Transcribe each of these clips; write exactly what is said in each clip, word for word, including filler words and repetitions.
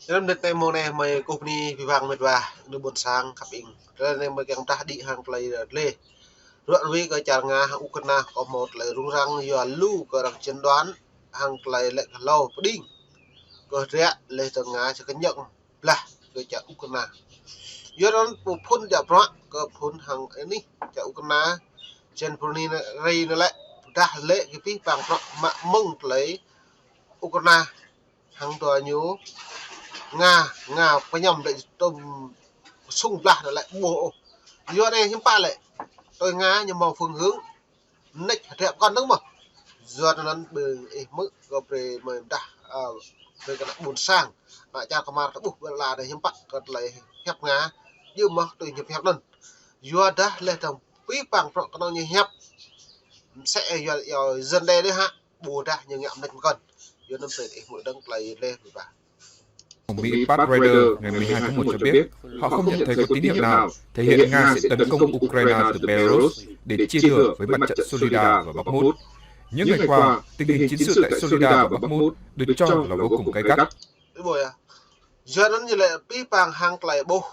Rơm đet anai mơ̆ng anai mơi kơkuh bơni abih bang met wa, ană ƀôn sang khăp ing. Tơlơi anai mơi kiăng pơdah đĭ hăng tơlơi lĕ. Ruă rui kơ čar Nga hăng Ukraina kơ hmâo tơlơi rŭng răng yua lu kơ arăng čen đoan hăng tơlơi lĕ kơ hlâo pơđing. Kơ hơdră lĕ tơ Nga čơ kơñơ̆ng blah kơ čar Ukraina. Yua anŭn pô phŭn djă bruă kơ phŭn hăng anih čar Ukraina. Čen pô ni anai rai anai lĕ pơdah lĕ kơ abih bang bruă mă mơ̆ng tơlơi Ukraina hăng dua ñu Nga, Nga pơñăm lĕ tơm sung blah anai lĕ ƀuh ôh. Yua anai hiư̆m pă lĕ. Tui Nga ñu hmâo phương hướng. Nĕč hơdră pơkŏn dơ̆ng mơ̆. Yua anŭn ƀing ih hmư̆ kơ brơi mơi pơdah, ơ, brơi kơ ană ƀôn sang. Ană čar kơmar tơƀuh ƀơi ala anai hiư̆m pă kơ tơlơi hiăp Nga. Yua mơ̆ tui hiăp hiăp anŭn. Yua dah lĕ tơm abih bang bruă kơnơ̆ng ñu hiăp. Msĕ yua, yua dân đe đôč hă. Ƀôdah ñu ngă mơnĕč mơkŏn. Yua anŭn brơi ih hmư̆ dơ̆ng tơlơi lĕ abih bang. Ông Mỹ Pat Ryder ngày mười hai tháng một cho biết họ không nhận thấy có tín hiệu nào thể hiện Nga sẽ tấn công Ukraine từ Belarus để chia lửa với mặt trận Soledar và Bakhmut. Những ngày qua, tình hình chiến sự tại Soledar và Bakhmut được cho là vô cùng gay gắt. Ih ƀuh yơh. Yua anŭn ñu lĕ abih bang hăng tơlơi ƀuh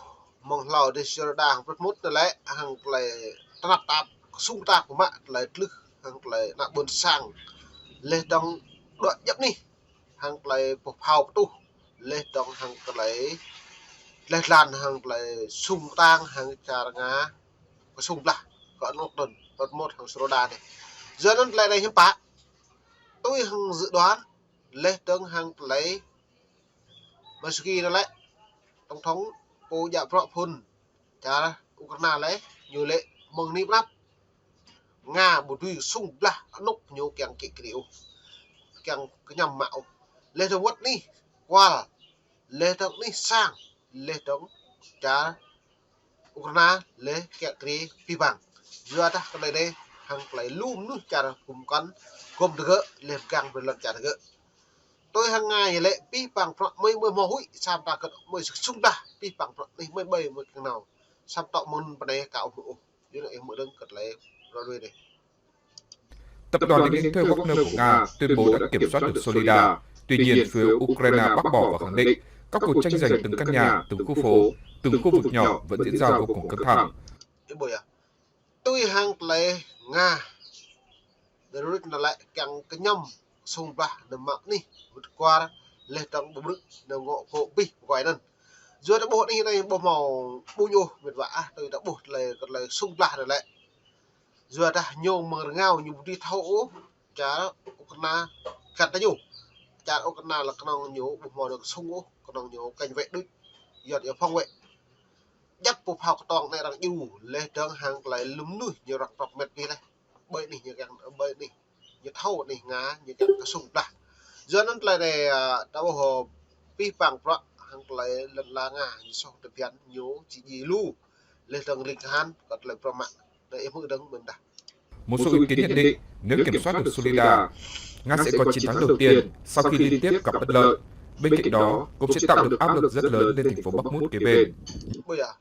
mơ̆ng hlâo dêh Soledar hăng Bakhmut anai lĕ hăng tơlơi tơnap tap, kơsung kơtap kơ mă tơlơi tlưh hăng tơlơi ană ƀôn sang. Lĕ dơ̆ng đuaĭ djŏp anih. Hăng tơlơi pơphao pơtuh, lĕ dơ̆ng hăng tơlơi, lĕ lăn hăng tơlơi sung kơtang hăng čar Nga, kơsung blah, kơ anŏ tơ̆n, Bakhmut hăng Soledar anai. Yua anŭn tơlơi anai hiư̆m pă, tui hăng dự đoán, lĕ dơ̆ng hăng tơlơi, Zelensky anai lĕ, tổng thống pô djă bruă phŭn, čar Ukraina lĕ, ñu lĕ mơ̆ng anai pơnăp. Nga ƀu dưi sung blah anŏ ñu kiăng kĭ kri ôh. Kiăng kơñăm mă ôh. Lĕ dơ̆ng wơ̆t anih kual. Lĕ dơ̆ng anih sang. Lĕ dơ̆ng čar Ukraina lĕ kiăng kri abih bang. Yua dah kơ anai anai hăng tơlơi lu mơnuih čar gum kăn, gum tơgơ̆, lĕ pơgang brơi lŏn čar tơgơ̆. Tui hăng Nga ñu lĕ abih bang bruă mơi mơi hmâo huĭ, samơ̆ ta kơt mơi sung blah, abih bang bruă anih mơi ƀai mơi kiăng nao. Samơ̆ tŏ mơ̆ng anŭn pơ anai ka ƀu hmư̆ ôh. Yua anŭn ih hmư̆ dơ̆ng kơ tơlơi ră ruai anai. Tập đoàn Liên Hiệp Thuê Wagner của Nga tuyên bố đã kiểm soát được Soledar. Tuy nhiên, phía Ukraine bác bỏ và khẳng định các cuộc tranh giành từng căn nhà, từng khu phố, từng khu vực nhỏ vẫn diễn ra vô cùng căng thẳng. Ih ƀuh yơh. Tui hăng tơlơi Nga. Dơ̆ng rut anai lĕ kiăng kơñăm sung blah anŭn mă anih wơ̆t kual lĕ dơ̆ng ƀu brư̆ anŭn ngŏ kơ abih pơkŏn anŭn. Yua ta ƀuh anih anai ƀu hmâo ƀuñ ôh met wa ah, tui ta ƀuh tơlơi kơ tơlơi sung blah anai lĕ. Yua dah ñu mơ̆ng rơngiao ñu ƀu dưi thâo ôh, čar Ukraina kăn ta ñu. Čar Ukraina lĕ kơnơ̆ng ñu ƀu hmâo anŭn kơsung ôh, kơnơ̆ng ñu cảnh vệ đôč, yua yua phòng vệ. Djăp pơphao kơtong anai arăng djru, lĕ dơ̆ng hăng tơlơi lu mơnuih ñu arăng prŏk met pih lĕ. Ƀơi anih ñu kiăng, ƀơi anih. Ñu thâo anih Nga, ñu kiăng kơsung blah. Yua anŭn tơlơi anai, ơ, ta ƀuh, ơ, abih bang bruă hăng tơlơi lŏn ala Nga, ñu soh tơbiă ñu či djai lu. Lĕ dơ̆ng ling kahan, kơ tơlơi bruă mă. Anai ih hmư̆ dơ̆ng mơ̆n dah. Một số ý kiến nhận định, nếu kiểm soát được Soledar, Nga sẽ có chiến thắng đầu tiên sau khi liên tiếp gặp bất lợi. Bên cạnh đó, cũng sẽ tạo được áp lực rất lớn lên thành phố Bakhmut kế bên. Ƀuh yơh.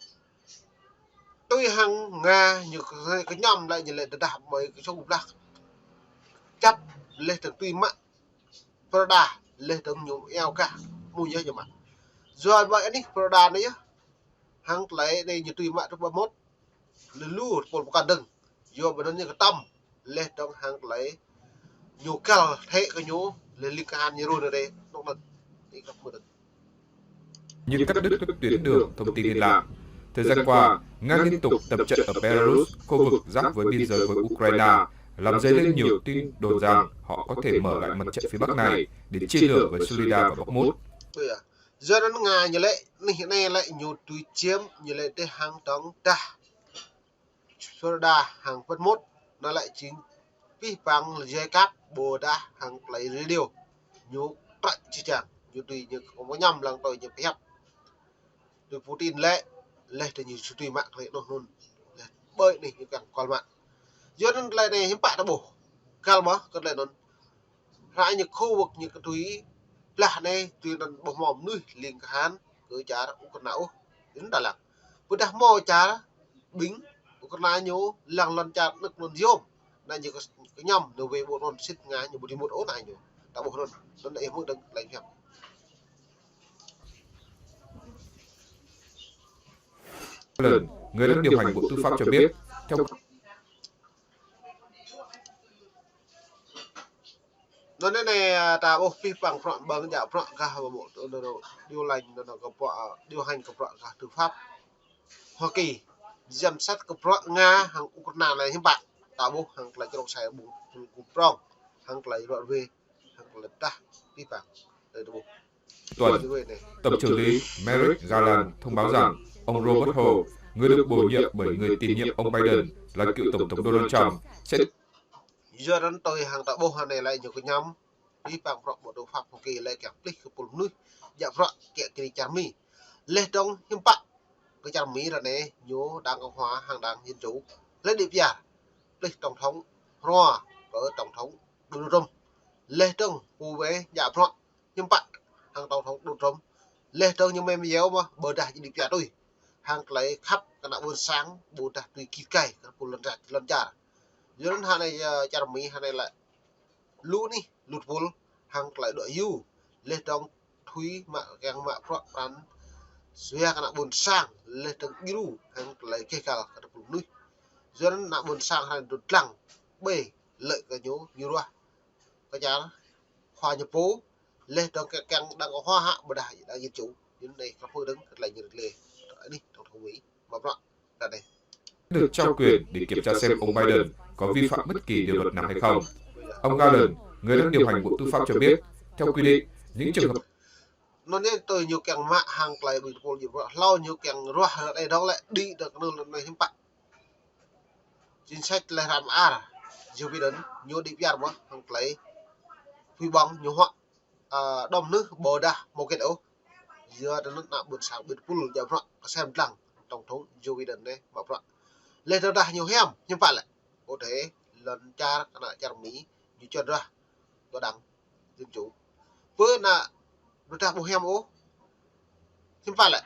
Tui hăng Nga ñu kơ-, kơñăm lĕ ñu lĕ tơdah mơi kơsung blah. Čăp lĕ dơ̆ng tui mă. Pơrơđah lĕ dơ̆ng ñu iâu kah. Mơ̆ yơh ñu mă. Yua ƀơi anih pơrơđah anai yơh. Hăng tơlơi anai ñu tui mă tơ Bakhmut. Lĕ lu pôl pơkŏn dơ̆ng. Yua ƀơi anŭn ñu kơtăm. Lĕ dơ̆ng hăng tơlơi ñu kăl thĕ kơ ñu, lĕ ling kahan ñu run anai, anŏ anŭn. Ih kăp mơ̆ dơ̆ng. Như cắt đứt các tuyến đường thông tin liên lạc. Thời gian qua, Nga liên tục tập trận ở Belarus, khu vực giáp với biên giới với Ukraine, làm dấy lên nhiều tin đồn rằng họ có thể mở lại mặt trận phía Bắc này để chia lửa với Soledar và Bakhmut. Ơ yơh. Yua anŭn Nga ñu lĕ, anih anai lĕ ñu tui čiêm, ñu lĕ dêh hăng dơ̆ng dah. Soledar hăng Bakhmut, anŭn lĕ jing abih bang lĕ djai kăp ƀôdah hăng tơlơi radio. Ñu trăk či čang, ñu tui ñu kơñăm lăng tui ñu pơhiăp. Tui Putin lĕ, lĕ tơ ñu či tui mă tơlơi anŭn anŭn. Lĕ ƀơi anih ñu kiăng kual mă. Yua anŭn tơlơi anai hiư̆m pă ta ƀuh. Kăl mơ̆ kơ tơlơi anŭn. Hră ñu khu vực ñu kơ tui blah anai, tui anŭn ƀu hmâo mơnuih ling kahan kơ čar Ukraina ôh. Anŭn ta lăng. Ƀôdah hmâo čar ƀing Ukraina ñu lăng lŏn čar anŭn anŭn yôm. Anai ñu kơ-, kơñăm anŭn wai ƀu anŭn sĭt Nga ñu ƀu dưi mŭt ôh anai ñu. Ta ƀuh anŭn, anŭn ih hmư̆ dơ̆ng tơlơi hiăp. Garland, người đang điều hành Bộ Tư pháp cho biết, theo Anŭn anai, anai, a, ta ƀuh pih pang bruă ƀơ̆ng djă bruă gah ƀu ƀu, anŭn, anŭn, điều lệnh, anŭn, anŭn, kơ bruă, a, điều hành kơ bruă gah tư pháp Hoa Kỳ. Giám sát kơ bruă Nga hăng Ukraina lĕ hiư̆m pă. Ta ƀuh hăng tơlơi črông sai ƀu, ƀu, ƀu prong. Hăng tơlơi ruă ruê, hăng tơlơi tah pih pang. Tơlơi ta ƀuh. Tuần, Tổng trưởng lý Merrick Garland thông báo rằng ông Robert Hur, người được bổ nhiệm bởi người tiền nhiệm ông Biden là cựu Tổng thống Donald Trump, sẽ Yua anŭn tui hăng ta ƀuh anai lĕ ñu kơñăm, pih pang bruă Bộ Tư pháp Hoa Kỳ lĕ kiăng plih kơ pul mơnuih djă bruă kiăng kơ čar Mi. Leh dơ̆ng hiư̆m pă kơ čar Mi ră anai ñu Đảng Cộng hòa hăng Đảng Dân chủ lĕ đĭ pơyar plih Tổng thống hrua kơ Tổng thống Donald Trump. Leh dơ̆ng pô wai djă bruă hiư̆m pă hăng Tổng thống Donald Trump. Leh dơ̆ng ñu mơ̆n mơyâo mơ̆ ƀôdah či đĭ pơyar tui. Hăng tơlơi khăp kơ ană ƀôn sang ƀôdah tui git gai kơ pul lŏn čar, lŏn čar. Yua anŭn hơnai, a, čar Mi hơnai lĕ lu anih, lu tơpul, hăng tơlơi dŏ hyu. Leh dơ̆ng tui mă kiăng mă bruă pran sua kơ ană ƀôn sang, leh dơ̆ng djru, hăng tơlơi gêh gal kơ tơpul mơnuih. Yua anŭn ană ƀôn sang hơnai dŏ lăng, ƀơi lĕ kơ ñu, ñu ruah kơ čar khua ñu pô, leh dơ̆ng kiăng, kiăng Đảng Cộng hòa hă ƀôdah Đảng Dân chủ. Yua anŭn anai krăp hơdơ̆ng kơ tơlơi ñu rơt lĕ. Anih, tổng thống Mi mă bruă ră anai. Được trao quyền để kiểm tra xem ông Biden có vi phạm bất kỳ điều luật nào hay không. Ông Garland, người đang điều hành Bộ Tư pháp cho biết, theo quy định, những trường hợp Anŭn anai tui ñu kiăng mă hăng tơlơi ƀing tơpul djă bruă hlâo ñu kiăng ruah ră anai dơ̆ng lĕ đĭ dơ̆ng kơnơ̆ng lŏn anai hiư̆m pă. Chính sách lĕ hrăm ar, Joe Biden, ñu đĭ pơyar mơ̆ hăng tơlơi pui ƀơ̆ng ñu huă, a, đom nưh ƀôdah mơgĕt ôh. Yua anŭn ană ƀôn sang ƀing tơpul djă bruă kơsem lăng Tổng thống Joe Biden anai mă bruă. Leh dơ̆ng dah ñu hiam, hiư̆m pă lĕ. Ôh dêh, lŏn čar kơ ană čar Mi, ñu čuăn ruah kơ Đảng Dân chủ. Pơ ană ƀôdah ƀu hiam ôh, hiư̆m pă lĕ.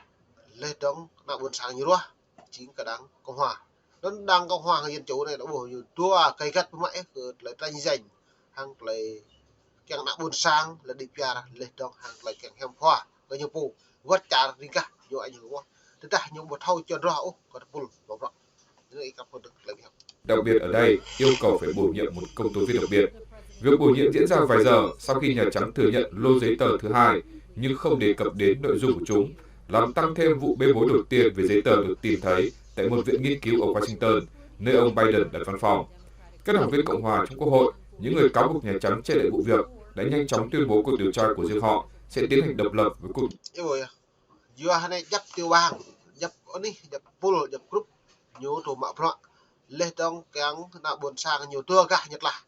Leh dơ̆ng ană ƀôn sang ñu ruah, jing kơ Đảng Cộng hòa. Anŭn Đảng Cộng hòa hăng Dân chủ anai, ta ƀuh ñu dua gai găt pơmă ĕh kơ tơlơi tranh giành, hăng tơlơi kiăng ană ƀôn sang lĕ đĭ pơyar, leh dơ̆ng hăng tơlơi kiăng hiam khua kơ ñu pô, wơ̆t čar ring gah ñu añ hơwơh. Tơdah ñu ƀu thâo čuăn ruah ôh kơ tơpul mă bruă. Đặc biệt ở đây, yêu cầu phải bổ nhiệm một công tố viên đặc biệt. Việc bổ nhiệm diễn ra vài giờ sau khi Nhà Trắng thừa nhận lô giấy tờ thứ hai, nhưng không đề cập đến nội dung của chúng, làm tăng thêm vụ bê bối đầu tiên về giấy tờ được tìm thấy tại một viện nghiên cứu ở Washington, nơi ông Biden đặt văn phòng. Các đảng viên Cộng hòa trong Quốc hội, những người cáo buộc Nhà Trắng che đậy vụ việc, đã nhanh chóng tuyên bố cuộc điều tra của riêng họ sẽ tiến hành độc lập với cuộc Ơ, yua hơnai djăp tiểu bang, djăp anih, djăp pul, djăp grup, ñu tŭ mă bruă. Leh dơ̆ng kiăng ană ƀôn sang ñu tŭ gah ñu tlah.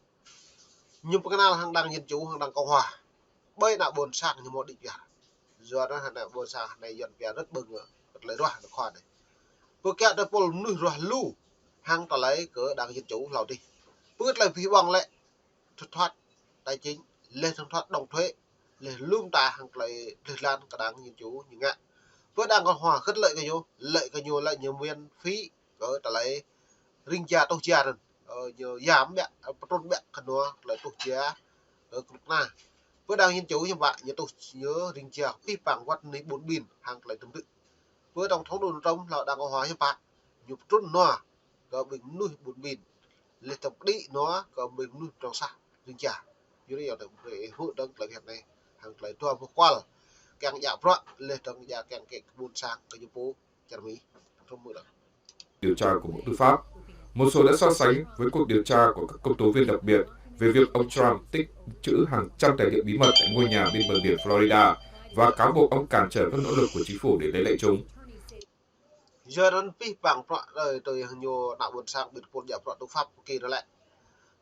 Ñu pơkơnăl hăng Đảng Dân chủ, hăng Đảng Cộng hòa. Ƀơi ană ƀôn sang ñu mơ̆ đĭ pơyar. Yua anŭn hơnai ƀôn sang hơnai Yuan pơyar rơ̆t ƀơ̆ng, kơ tơlơi ruah ană khua anai. Pơkă tơpul mơnuih ruah lu, hăng tơlơi kơ Đảng Dân chủ hlâo dih. Pơkă tơlơi pih ƀơ̆ng lĕ, thất thoát tài chính, leh thất thoát đóng thuế, leh lŏm ta hăng tơlơi plih lăn kơ Đảng Dân chủ ñu ngă. Pơ Đảng Cộng hòa kơt lĕ kơ ñu, lĕ kơ ñu lĕ ñu miễn phí kơ tơlơi ring jia tuh jia anŭn. Ơ, ñu yam biă, ơ, pơtrŭn biă kơ anŭn tơlơi tuh jia, ơ, kơnuk kơna. Pơ Đảng Dân chủ hiư̆m pă, ñu tuh, ñu ring jia pih pang wơ̆t anih ƀun ƀin hăng tơlơi tơm tư̆. Pơ Tổng thống Donald Trump hlâo Đảng Cộng hòa hiư̆m pă, ñu pơtrŭn anŭn kơ ƀing mơnuih ƀun ƀin. Leh dơ̆ng pơđĭ anŭn kơ ƀing mơnuih pơdrŏng sah ring jia. Yua anŭn yơh tơlơi hơdơ̆ng tơlơi phiăn anai. Hăng tơlơi dua boh kual. Kiăng djă bruă, leh dơ̆ng djă kiăng kơ ƀôn sang kơ ñu pô čar Mi. Tổng thống mơ Điều tra của Bộ Tư pháp. Một số đã so sánh với cuộc điều tra của các công tố viên đặc biệt về việc ông Trump tích trữ hàng trăm tài liệu bí mật tại ngôi nhà bên bờ biển Florida và cáo buộc ông cản trở các nỗ lực của chính phủ để lấy lại chúng. Yua anŭn pih pang bruă tơlơi tui hăng ñu ană ƀôn sang ƀing tơpul djă bruă tư pháp Hoa Kỳ anŭn lĕ.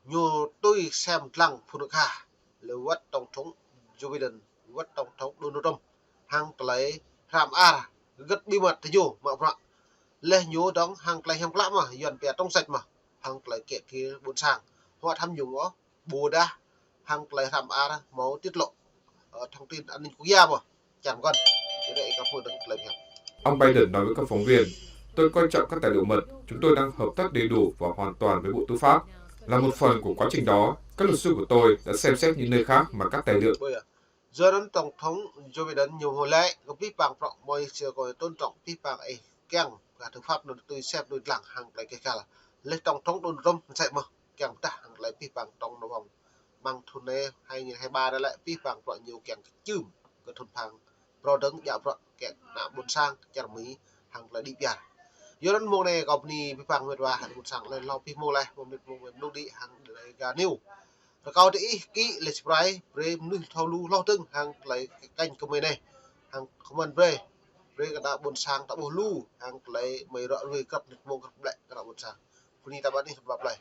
Ñu tui sem lăng phŭn kha, leh wơ̆t Tổng thống Joe Biden, wơ̆t Tổng thống Donald Trump, hăng tơlơi hrăm ar, gơ̆t bí mật tơ ñu mă bruă. Leh ñu dơ̆ng hăng tơlơi hiam klă mơ̆, Yuan pia trong sạch mơ̆, hăng tơlơi kiăng kơ ƀôn sang. Huă tham nhũng ôh, ƀôdah hăng tơlơi hrăm ar hmâo tiết lộ, ơ, thông tin an ninh quốc gia mơ̆. Chăm con. Jadi, ih kapur dơ̆ng tơlơi phiăn. Ông Biden nói với các phóng viên, "Tôi coi trọng các tài liệu mật, chúng tôi đang hợp tác đầy đủ và hoàn toàn với Bộ Tư pháp. Là một phần của quá trình đó, các luật sư của tôi đã xem xét những nơi khác mà các tài liệu" Ƀơi yơh. Yua anŭn Tổng thống Joe Biden ñu hơlĕ kơ pih pang bruă mơi sơ kơ tôn trọng pih pang ih kiăng Gah tư pháp anŭn tui sep tui lăng hăng tơlơi keh kal. Lĕ tổng thống Donald Trump mơsĕ mơ̆n kiăng pơdah hăng tơlơi pih pang tổng thống. Mơ̆ng thŭn anai hai nghìn hai ba anai lĕ pih pang bruă ñu kiăng kơčưm kơ thŭn pang phrâo dơ̆ng djă bruă kơ ană ƀôn sang čar Mi hăng tơlơi đĭ biar. Yua anŭn mông anai kâo bơni pih pang mĕt wa ană ƀôn sang lĕ hlâo pih mông lĕ mông mĕt mông mĕt mông đĭ hăng tơlơi gah anai. Rơkâo tơ ih kĭ lĕ subscribe brơi mơnuih thâo lu hloh dơ̆ng hăng tơlơi kênh kơ mơi anai. Hăng comment brơi. Brơi kơ ană ƀôn sang ta ƀuh lu hăng tơlơi mơi ră ruai krăp mĕt mông krăp ƀlĕ kơ ană ƀôn sang. Bơni ta ƀăn ih kơ pap lơi.